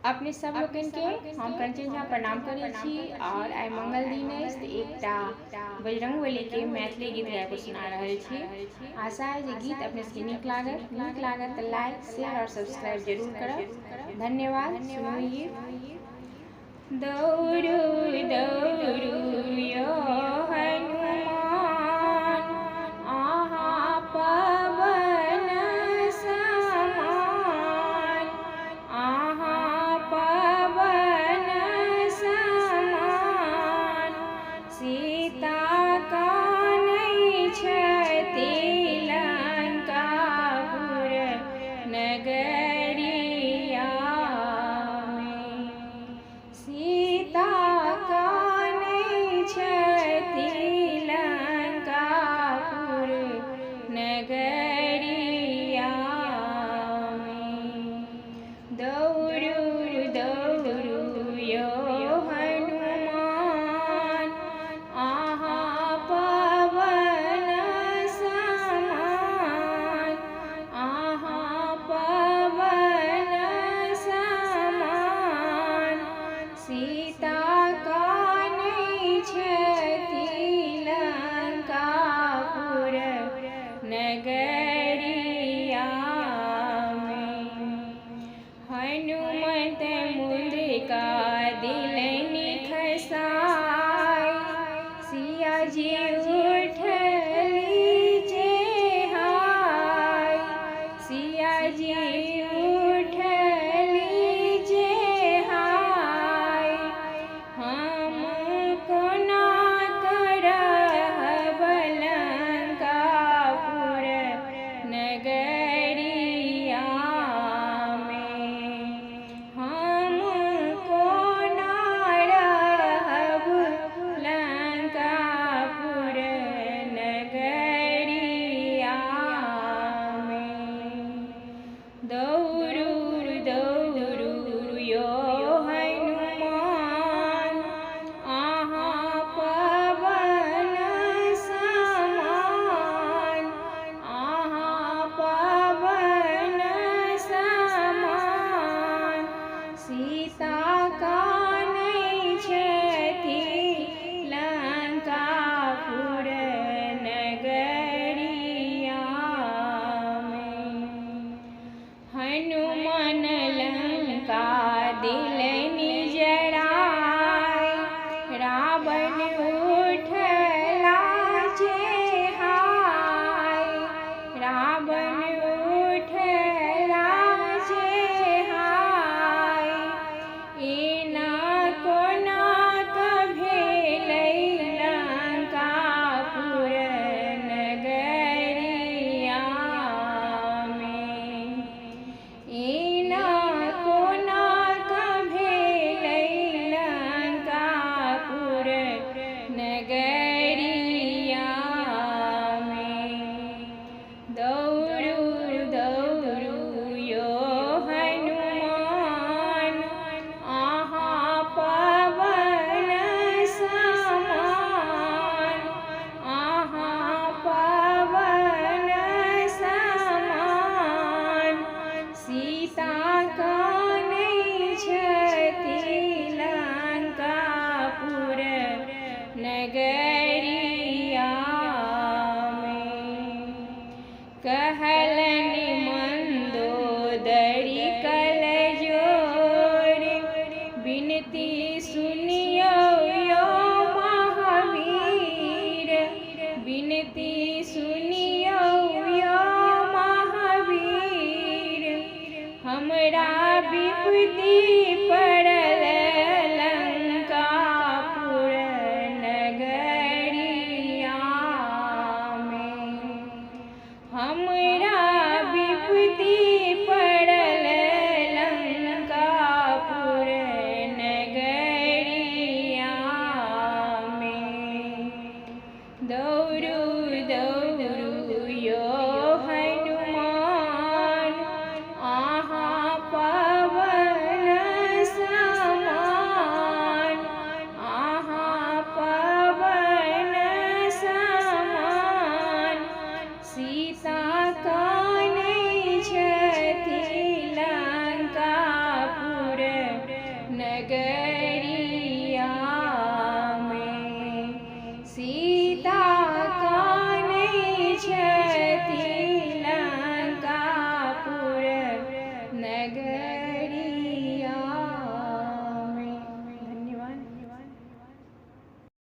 अपने सब लोकनि के हम कंचन झा प्रणाम करै छी और आइ मंगल दिन अछि तऽ एकटा बजरंगबली के मैथिली गीत गाबि कऽ सुना रहल छी। आशा है जे गीत अपने सबके नीक लागत। नीक लागत तऽ लाइक, शेयर और सब्सक्राइब जरूर करब। धन्यवाद। सुनू ई गीत। दौड़ू दौड़ू यौ हनुमान, अहाँ पवन समान, अहाँ पवन समान, सीता कानै छथि लंकापुर नगरिया मे, सीता कानै छथि लंकापुर नगरिया मे। दौड़ू दौड़ू यौ हनुमान, अहाँ पवन समान, अहाँ पवन समान, सीता कानै छथि लंकापुर नगरिया मे। हनुमत मुद्रिका दिलनि खसाय, सिया जी उठली चेहाय, सिया जी उठली चेहाय, हम कोना करब लंकापुर नगरिया मे, हम कोना रहब लंकापुर नगरिया मे। दौड़ू दौड़ू यौ हनुमान, अहाँ पवन समान, अहाँ पवन समान, सीता कानै छथि लंकापुर नगरिया मे। हनुमान लंका दिलनि जराय, रावण उठला चेहाय, रावण उठला चेहाय, एना कोना भेलै लंकापुर नगरिया मे, एना कोना भेलै लंकापुर नगरिया मे। दौड़ू दौड़ू यौ हनुमान, अहाँ पवन समान, अहाँ पवन समान, सीता कानै छथि लंकापुर नगरिया मे। कहलनि मंदोदरी कल जोर, विनती सुनियौ यौ महावीर, विनती सुनियौ यौ महावीर, हमरा विपत्ति